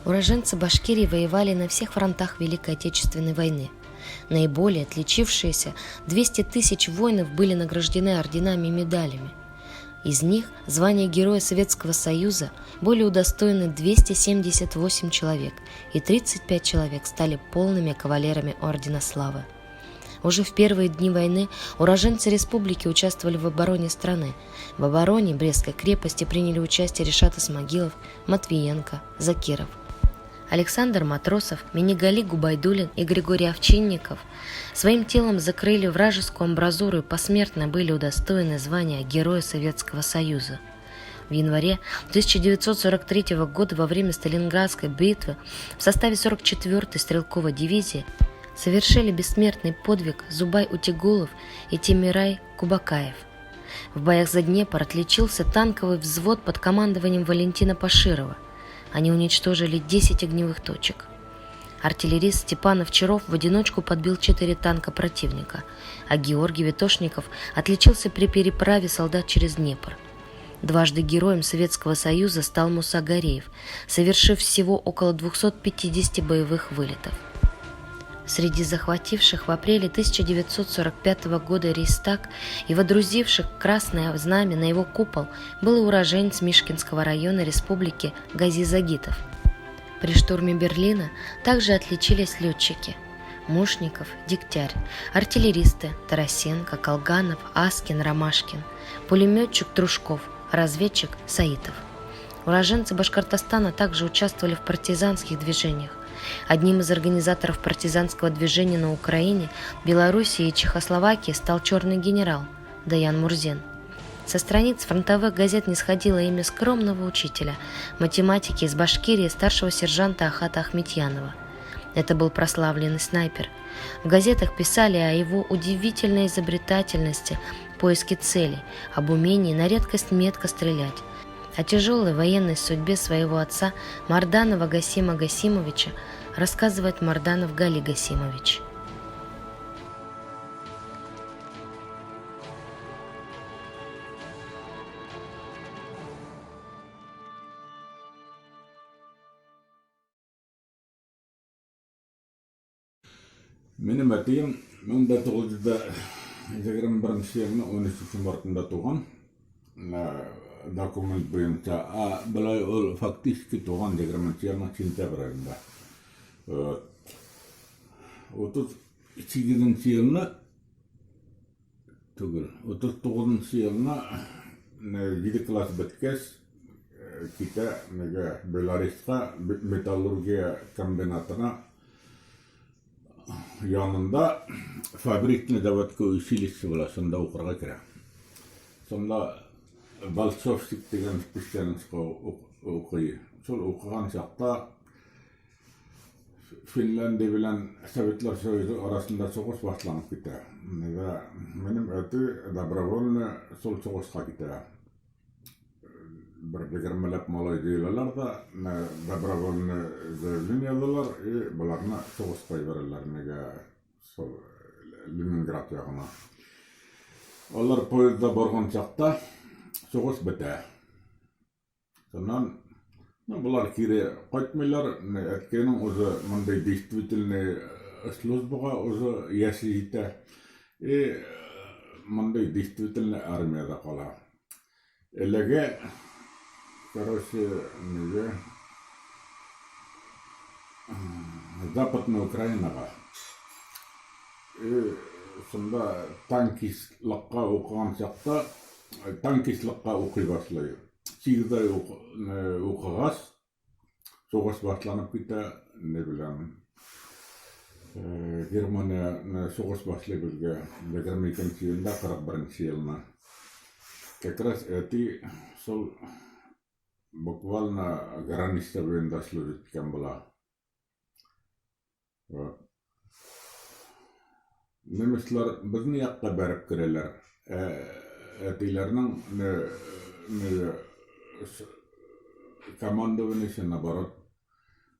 Уроженцы Башкирии воевали на всех фронтах Великой Отечественной войны. Наиболее отличившиеся 200 тысяч воинов были награждены орденами и медалями. Из них звание Героя Советского Союза были удостоены 278 человек, и 35 человек стали полными кавалерами Ордена Славы. Уже в первые дни войны уроженцы республики участвовали в обороне страны. В обороне Брестской крепости приняли участие Решат Исмагилов, Матвиенко, Закиров. Александр Матросов, Минигали Губайдулин и Григорий Овчинников своим телом закрыли вражескую амбразуру и посмертно были удостоены звания Героя Советского Союза. В январе 1943 года во время Сталинградской битвы в составе 44-й стрелковой дивизии совершили бессмертный подвиг Зубай Утегулов и Темирай Кубакаев. В боях за Днепр отличился танковый взвод под командованием Валентина Паширова. Они уничтожили 10 огневых точек. Артиллерист Степан Овчаров в одиночку подбил 4 танка противника, а Георгий Витошников отличился при переправе солдат через Днепр. Дважды героем Советского Союза стал Муса Гареев, совершив всего около 250 боевых вылетов. Среди захвативших в апреле 1945 года Рейхстаг и водрузивших красное знамя на его купол был и уроженец Мишкинского района республики Гази Загитов. При штурме Берлина также отличились летчики Мушников, Дегтярь, артиллеристы Тарасенко, Колганов, Аскин, Ромашкин, пулеметчик Трушков, разведчик Саитов. Уроженцы Башкортостана также участвовали в партизанских движениях. Одним из организаторов партизанского движения на Украине, Белоруссии и Чехословакии стал черный генерал Даян Мурзин. Со страниц фронтовых газет не сходило имя скромного учителя математики из Башкирии старшего сержанта Ахата Ахметьянова. Это был прославленный снайпер. В газетах писали о его удивительной изобретательности, поиске целей, об умении на редкость метко стрелять. О тяжелой военной судьбе своего отца Марданова Гасима Гасимовича рассказывает Марданов Гали Гасимович. Минем әтием 1921 елның 13 мартында туган. Документ буенча, а болай ул фактически туган 20 елның сентябрь аенда. 38 елны түгел, 39 елны 7 класс беткәч, китә нигә Беларуська металлургия комбинатына янында фабричный заводской училище була, шунда укырга керә. Шунда вальцовщик дигән специальностька укый. Шул укыган чакта Финляндия белән Советлар Союзы арасында сугыш башланып китә. Вә минем әти добровольно шул сугышка китә. Бер егермеләп малай җыелалар да, добровольно заявление язалар и боларны сугышка җибәрәләр нигә шул Ленинград ягына. Алар поездда барган чакта сугыш бетә. Шуннан ну, болар кире кайтмыйлар. Әткәйнең үзе мондый действительный службага уже яше җитә. И мондый действительный армиядә кала. Эләгә, короче, нигә Западная Украинага. И шунда танкистлыкка укыган чакта танкистлыкка укый башлый. 8 ай укыгач, сугыш башланып китә, ни белән Германия сугыш башлый безгә 22 елда, 41 елны. Как раз әти шул буквально граница буенда служить иткән була. Вот. Немецлар безне якка бәреп керәләр. Ә әтиләрнең не, командованиесе наоборот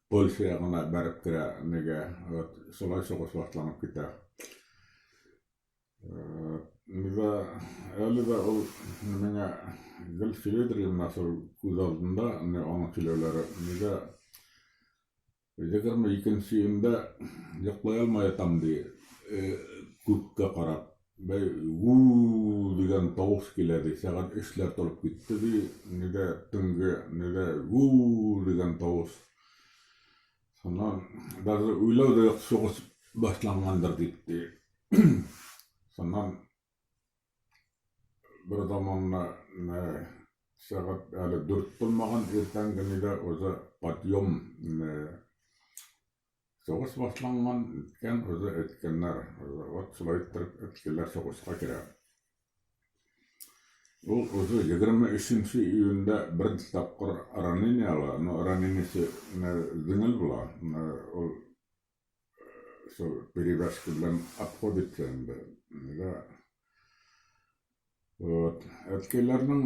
Польша ягына бәреп керә нигә. Вот шулай сугыш башланып китә. Нигә әле дә ул миңа гел сөйләйдер менә шул күз алдында аның сөйләүләре. Нигә. 22 июньдә йоклый алмай ятам, ди, күккә карап. Бәй, гү дигән тавыш килә, ди. Сәгать өчләр тулып китте, ди. Нидә төнге, нидә гү дигән тавыш. Шуннан даже уйлау да юк, сугыш башлангандыр дип, ди. Шуннан бер заманны сәгать әле 4 тулмаган иртәнге нидә уже подъем, сугыш башланган икән, уже әйткәннәр. Вот шулай иттереп әткәйләр сугышка керә. Ул уже 23 июньдә беренче тапкыр ранение ала, но ранениесе җиңел була. Ул шул перевязка белән обходится инде. Да. Вот. Әткәйләрнең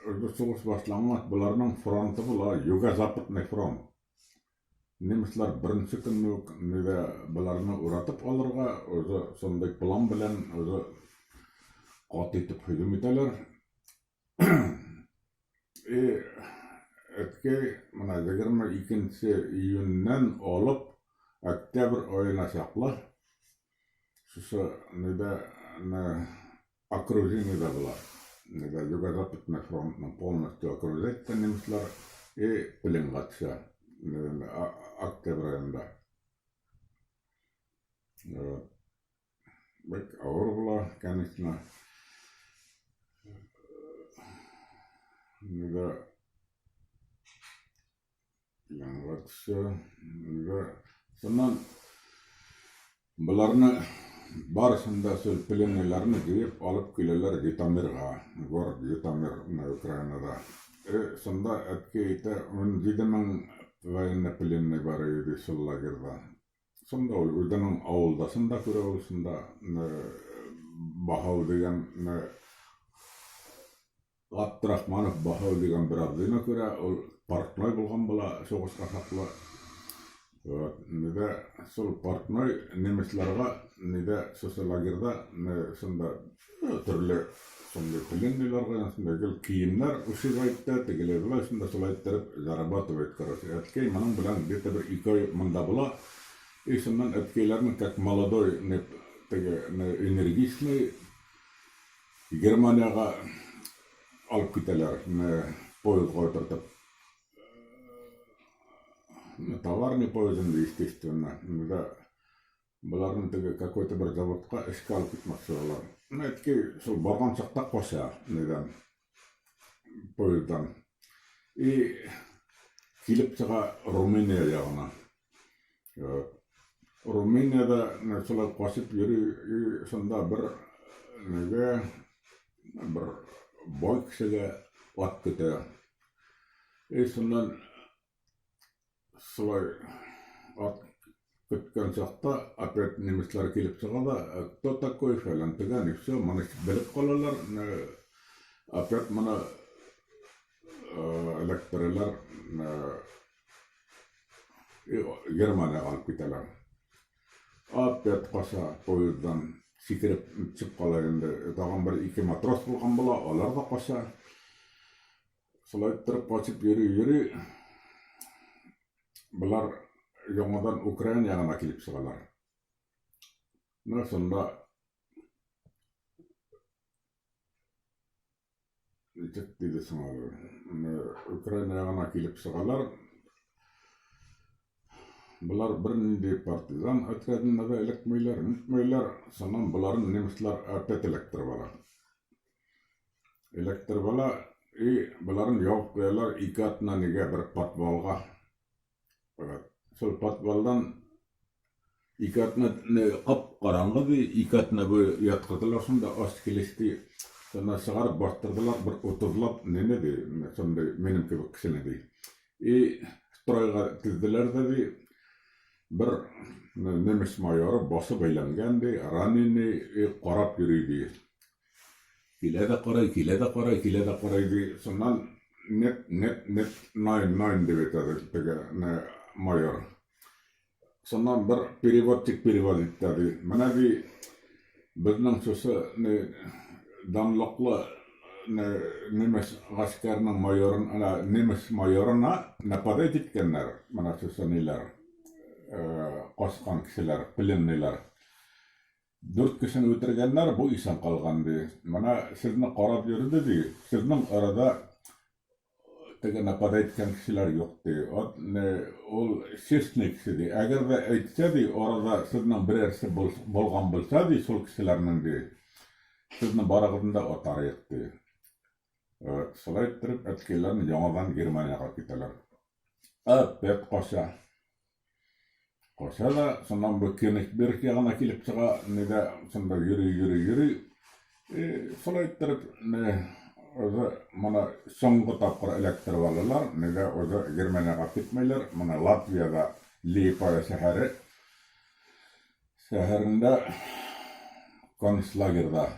уже сугыш башлангач, боларның фронты була, Юго-Западный фронт. Немецлар беренче көнне үк нидә боларны уратып алырга уже шундый план белән уже каты итеп һөҗүм итәләр. И әткәй менә 22 июньнән алып октябрь аена чаклы шушы нидә окружениедә була. Нидә Юго-Западный фронтны полностью окружать итә немецлар и пленга төшә октябрь аенда. Бик авыр була, конечно. Нидә пленга төшә. Нидә шуннан боларны барысын да шул пленныйларны җыеп алып киләләр Житомирга, город Житомир на Украинада. Шунда әткәй әйтә, 17 мең военнопленный бар иде шул лагерьда. Шунда ул үзенең авылдасын да күрә ул шунда Баһау дигән Габдрахманов Баһау дигән бер абзыйны күрә, ул портной булган була сугышка чаклы. Вот, нидә шул портной немецларга нидә шушы лагерьда шунда төрле шундый пленныйларга шунда гел киемнәр ушивает та, тегеләй болай шунда шулай иттереп зарабатывает, короче. Әткәй моның белән где-то бер 2 ай монда була. И шуннан әткәйләрнең как молодой, теге энергичный Германиягә алып китәләр, поездга утыртып. Товарный поезд инде, естественно. Да, боларны теге какой-то бер заводка эшкә алып китмәкче булалар. Ну, әткәй шул барган чакта кача нидән, поезддан. И килеп чыга Румыния ягына. Румыниядә шулай качып йөри, шунда бер нигә бер бай кешегә ат көтә. И шуннан шулай ат көткән чакта опять немецлар килеп чыга да, кто такой, фәлән төгән, и все, моны белеп калалар, опять моны эләктерәләр, Германиягә алып китәләр. Опять кача поезддан сикереп төшеп кала инде. Тагын бер ике матрос булган була, алар да кача. Шулай иттереп качып йөри-йөри, болар яңадан Украина ягына килеп чыгалар. Менә шунда ничек диде соң әле? Украина ягына килеп чыгалар. Болар бернинди партизан отрядына да эләкмиләр, нитмиләр. Соннан боларын немецлар опять эләктереп ала. Эләктереп ала и боларын ябып куялар ике атна нигә бер подвалга. Шул подвалдан ике атна кап-караңгы ди, ике атна буе яткырдылар шунда ач килеш ди. Шуннан чыгарып бастырдылар бер утызлап нине ди, шундый минем кебек кешене ди. И стройга тезделәр дә ди, бер немец майоры башы бәйләнгән ди, раненый, и карап йөри ди. Килә дә карый, килә дә карый, килә дә карый ди. Шуннан нет, нет, нет, найн, найн дип әйтә ди теге майор. Шуннан бер переводчик перевод итте ди. Менә ди безнең шушы не данлыклы немец гаскәренең майорын, ана немец майорына нападать иткәннәр, менә шушы ниләр. Качкан кешеләр, пленныйлар. Дүрт кешене үтергәннәр, бу исән калган, ди. Менә сезне карап йөрде, ди. Сезнең арада теге нападать иткән кешеләр юк, ди. Вот ул честный кеше, ди. Әгәр дә әйтсә, ди, арада сезнең берәрсе булган булса, ди, шул кешеләрнең, ди, сезне барыгызны да атарыек, ди. Вот, шулай иттереп, әткәйләрне яңадан Германиягә китәләр. Опять кача. Кача да, шуннан бу Кенигсберг ягына килеп чыга, нидә шунда йөри, йөри, йөри. И, шулай иттереп, не, уже моны соңгы тапкыр эләктереп алалар, нидә уже Германиягә китмәйләр, моны Латвиядә Лиепая шәһәре шәһәрендә концлагерьда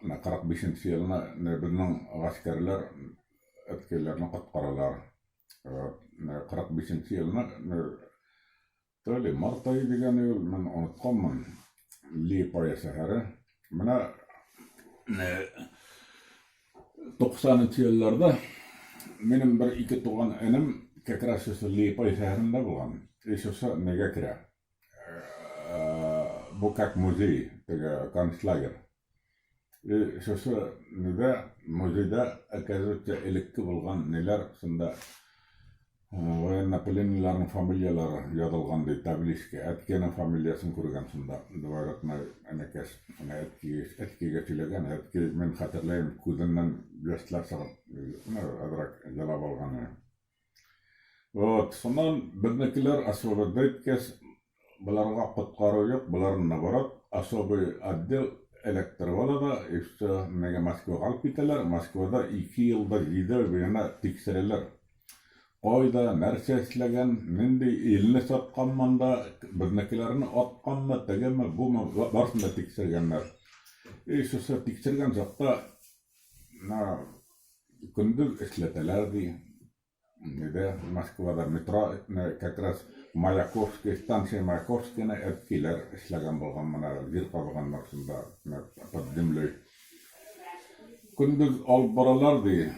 45 елны безнең гаскәрләр әткәйләрне коткаралар. 45 елны то ли март ае дигән ел, мин онытканмын. Лиепая шәһәре. Менә 90 елларда минем бер ике туган энем как раз шушы Лиепая шәһәрендә булган. И шушы нигә керә. Бу как музей, теге концлагерь. И шушы нидә, музейда, оказывается, элекке булган ниләр шунда военнопленныйларның фамилияләре язылган ди табличка. Әткәнең фамилиясен күргән шунда. Двоюродной энекәш менә әткәгә, әткәгә сөйләгән, әткәй, мин хәтерләйм, күзеннән яшьләр чыгып, ну, әзрәк елап алган. Вот, шуннан безнекеләр освобождать иткәч, боларга коткару юк, боларны наоборот, особый отдел эләктереп ала да, и все, нигә Москвага алып китәләр. Москвада 2 елда 7 ай буена тикшерәләр. Кайда, нәрсә эшләгән, нинди илне саткан монда, безнекеләрне атканмы, тегеме, бумы, барысын да тикшергәннәр. И шушы тикшергән чакта на көндез эшләтәләр ди. Нидә Москвада метро как раз Маяковский, станция Маяковскийны әткиләр эшләгән булган, менә җир казыганнар шунда под землей. Көндез алып баралар ди,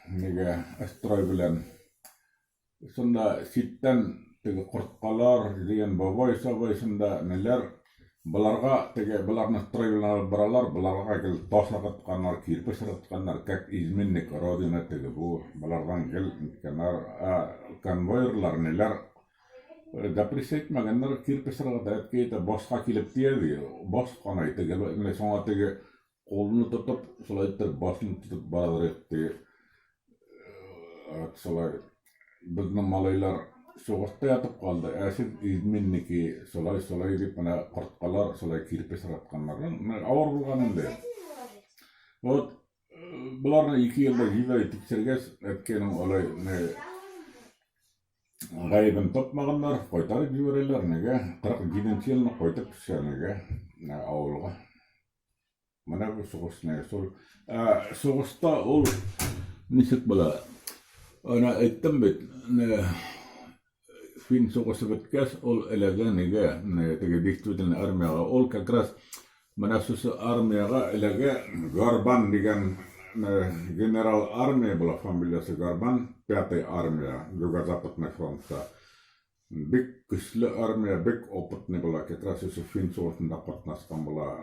нигә строй белән. Шунда читтән теге корткалар дигән бабай сабай шунда ниләр боларга теге боларны строй белән алып баралар, боларга гел таш ыргытканнар, кирпеч ыргытканнар, как изменник родины теге бу, болардан гел ниткәннәр, ә конвоирлар ниләр запрещать итмәгәннәр кирпеч ыргыта, әткәй әйтә, башка килеп тия ди, баш канай теге, менә шуңа теге кулны тотып, шулай иттереп башын тотып барадыр ди. Шулай безнең малайлар сугышта ятып калды, ә сез изменники, шулай, шулай дип менә корткалар шулай кирпеч ыргытканнар. Менә авыр булган инде. Вот боларны 2 елда 7 ай тикшергәч, әткәйнең алай не гаебен тапмаганнар, кайтарып җибәрәләр. Нигә? 47 елны кайтып төшә нигә авылга. Менә бу сугыш не шул. Ә, сугышта ул ничек була? Ана әйттем бит, не фин сугышы беткәч, ул эләгә нигә, не теге действительно армияга. Ул как раз менә шушы армияга эләгә. Горбан дигән генерал армия була, фамилиясе Горбан, пятый армия, Юго-Западный фронтта. Бик көчле армия, бик опытный була. Как раз шушы фин сугышында катнашкан була.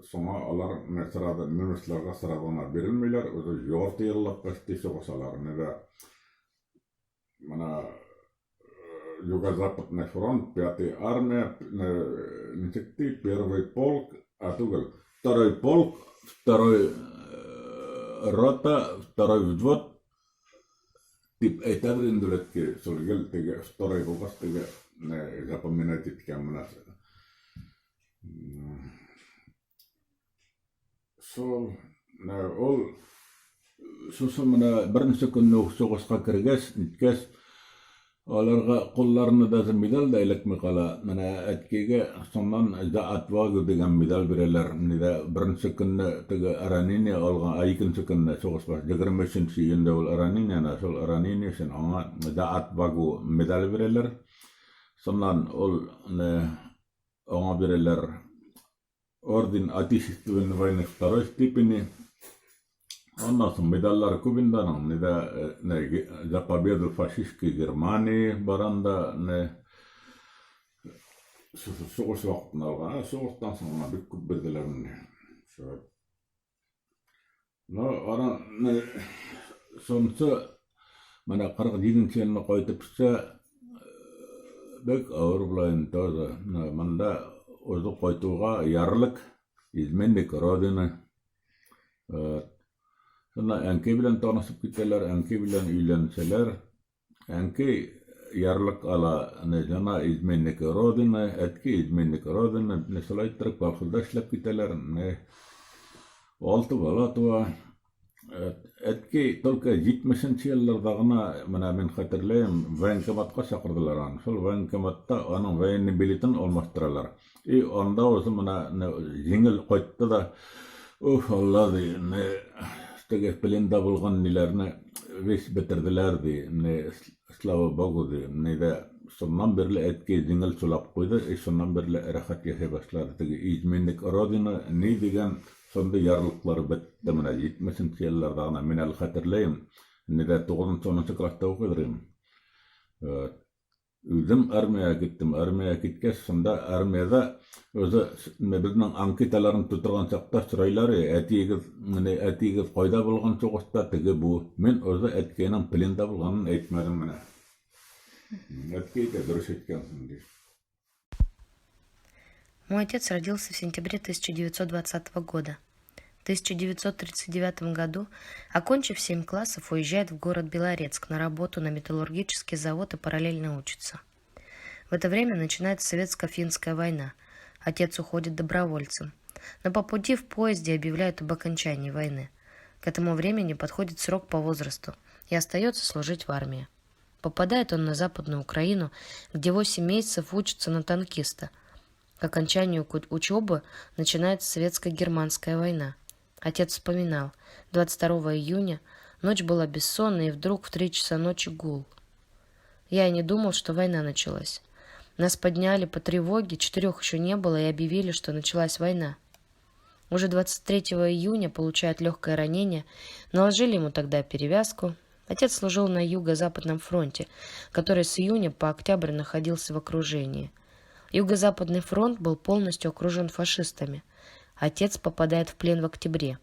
Шуңа алар менә сразу немецларга сразу гына бирелмиләр, уже ярты еллап почти сугышалар. Менә менә Юго-Западный фронт, пятый армия, ничек ди, первый полк, а түгел, второй полк, второй рота, второй взвод дип әйтәдер инде бәлки, шул гел теге второй булгач, теге запоминать иткән менә. Шул ул шушы менә беренче көнне үк сугышка кергәч, ниткәч, аларга кулларына даже медаль дә эләкми кала. Менә әткәйгә шуннан «За отвагу» дигән медаль бирәләр. Нидә беренче көнне теге ранение алган, а икенче көнне сугыш баш, 23 июньдә ул ранениене, шул ранение өчен аңа «За отвагу» медаль бирәләр. Шуннан ул аңа бирәләр орден Отечественной войны второй степени. Аннан соң медальләр күп инде аның. Нидә «За победу фашистской Германии» бар анда. Не. Суғыш ваҡытында алған, ә суғыштан һуң ғына бик күп бирҙеләр инде. Шул. Но ана шунсы менә 47-нче елны ҡайтып төшсә, бик ауыр була инде тоже. Монда үҙе ҡайтыуға ярлык изменник Родины. Шунда әнкәй белән танышып китәләр, әнкәй белән өйләнсәләр. Әнкәй ярлык ала, жена изменник Родины, әткәй изменник Родины. Менә шулай иттереп колхозда эшләп китәләр. Менә алты бала туа. Әткәй только 70-нче елларда гына, менә мин хәтерләйем, военкоматка чакырдылар аны. Шул военкоматта аның военный билетын алмаштыралар. И анда үзе менә җиңел кайтты да, уф, Алла, ди, теге пленда булган ниләрне весь бетерделәр, ди, слава богу, ди. Нидә шуннан бирле әткәй җиңел сулап куйды, и шуннан бирле рәхәт яшәй башлады. Теге изменник Родины ни дигән шундый ярлыклар бетте менә 70-нче елларда гына. Мин әле хәтерләйем, нидә 9-10 класста укыйдыр идем. Үзем армиягә киттем. Армиягә киткәч, шунда армиядә үзе безнең анкеталарын тутырган чакта сорыйлар, әтиегез, менә әтиегез кайда булган сугышта, теге бу. Мин үзе әткәйнең пленда булганын әйтмәдем менә. Әткәй әйтә, дөрес әйткәнсең, ди. Мой отец родился в сентябре 1920 года. В 1939 году, окончив 7 классов, уезжает в город Белорецк на работу на металлургический завод и параллельно учится. В это время начинается советско-финская война. Отец уходит добровольцем. Но по пути в поезде объявляют об окончании войны. К этому времени подходит срок по возрасту и остается служить в армии. Попадает он на Западную Украину, где 8 месяцев учится на танкиста. К окончанию учебы начинается советско-германская война. Отец вспоминал, 22 июня ночь была бессонная, и вдруг в 3 часа ночи гул. Я и не думал, что война началась. Нас подняли по тревоге, 4 еще не было, и объявили, что началась война. Уже 23 июня получает легкое ранение, наложили ему тогда перевязку. Отец служил на Юго-Западном фронте, который с июня по октябрь находился в окружении. Юго-Западный фронт был полностью окружен фашистами. Отец попадает в плен в октябре.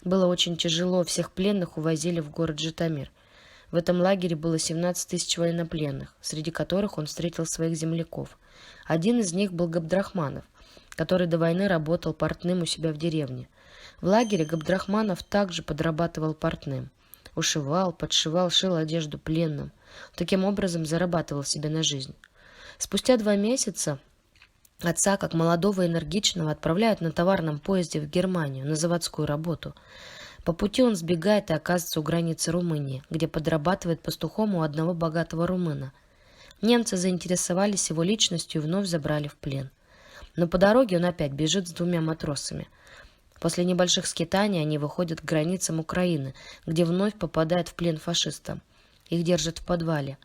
Было очень тяжело, всех пленных увозили в город Житомир. В этом лагере было 17 тысяч военнопленных, среди которых он встретил своих земляков. Один из них был Габдрахманов, который до войны работал портным у себя в деревне. В лагере Габдрахманов также подрабатывал портным. Ушивал, подшивал, шил одежду пленным. Таким образом зарабатывал себе на жизнь. Спустя 2 месяца отца, как молодого и энергичного, отправляют на товарном поезде в Германию на заводскую работу. По пути он сбегает и оказывается у границы Румынии, где подрабатывает пастухом у одного богатого румына. Немцы заинтересовались его личностью и вновь забрали в плен. Но по дороге он опять бежит с 2 матросами. После небольших скитаний они выходят к границам Украины, где вновь попадают в плен фашистам. Их держат в подвале.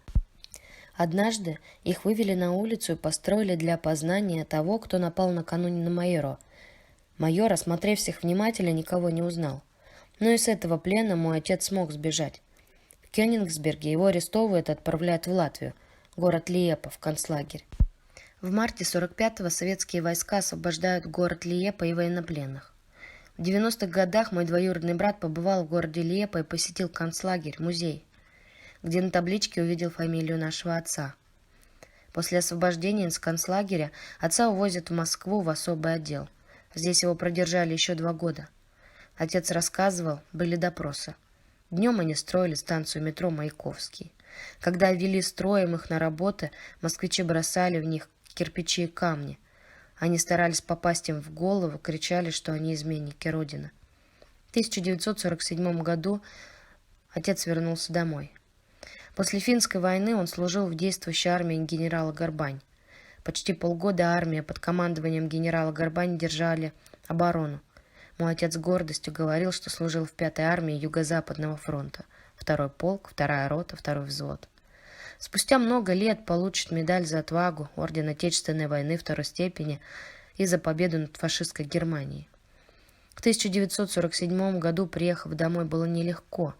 Однажды их вывели на улицу и построили для опознания того, кто напал накануне на майора. Майор, осмотрев всех внимательно, никого не узнал. Но и с этого плена мой отец смог сбежать. В Кёнигсберге его арестовывают и отправляют в Латвию, город Лиепа, в концлагерь. В марте 45-го советские войска освобождают город Лиепа и военнопленных. В 90-х годах мой двоюродный брат побывал в городе Лиепа и посетил концлагерь, музей, где на табличке увидел фамилию нашего отца. После освобождения из концлагеря отца увозят в Москву в особый отдел. Здесь его продержали еще 2 года. Отец рассказывал, были допросы. Днем они строили станцию метро «Маяковский». Когда вели строем их на работы, москвичи бросали в них кирпичи и камни. Они старались попасть им в голову, кричали, что они изменники Родины. В 1947 году отец вернулся домой. После финской войны он служил в действующей армии генерала Горбань. Почти полгода армия под командованием генерала Горбань держали оборону. Мой отец с гордостью говорил, что служил в 5-й армии Юго-Западного фронта. 2-й полк, 2-я рота, 2-й взвод. Спустя много лет получит медаль за отвагу, орден Отечественной войны 2-й степени и за победу над фашистской Германией. В 1947 году, приехав домой, было нелегко.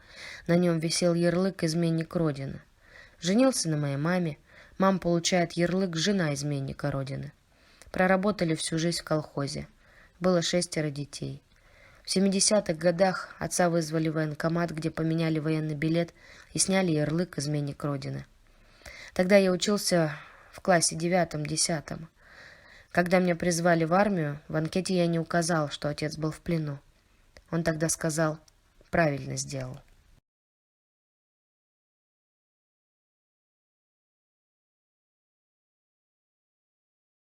На нем висел ярлык «Изменник Родины». Женился на моей маме. Мама получает ярлык «Жена изменника Родины». Проработали всю жизнь в колхозе. Было шестеро детей. В 70-х годах отца вызвали в военкомат, где поменяли военный билет и сняли ярлык «Изменник Родины». Тогда я учился в классе девятом-десятом. Когда меня призвали в армию, в анкете я не указал, что отец был в плену. Он тогда сказал: «Правильно сделал».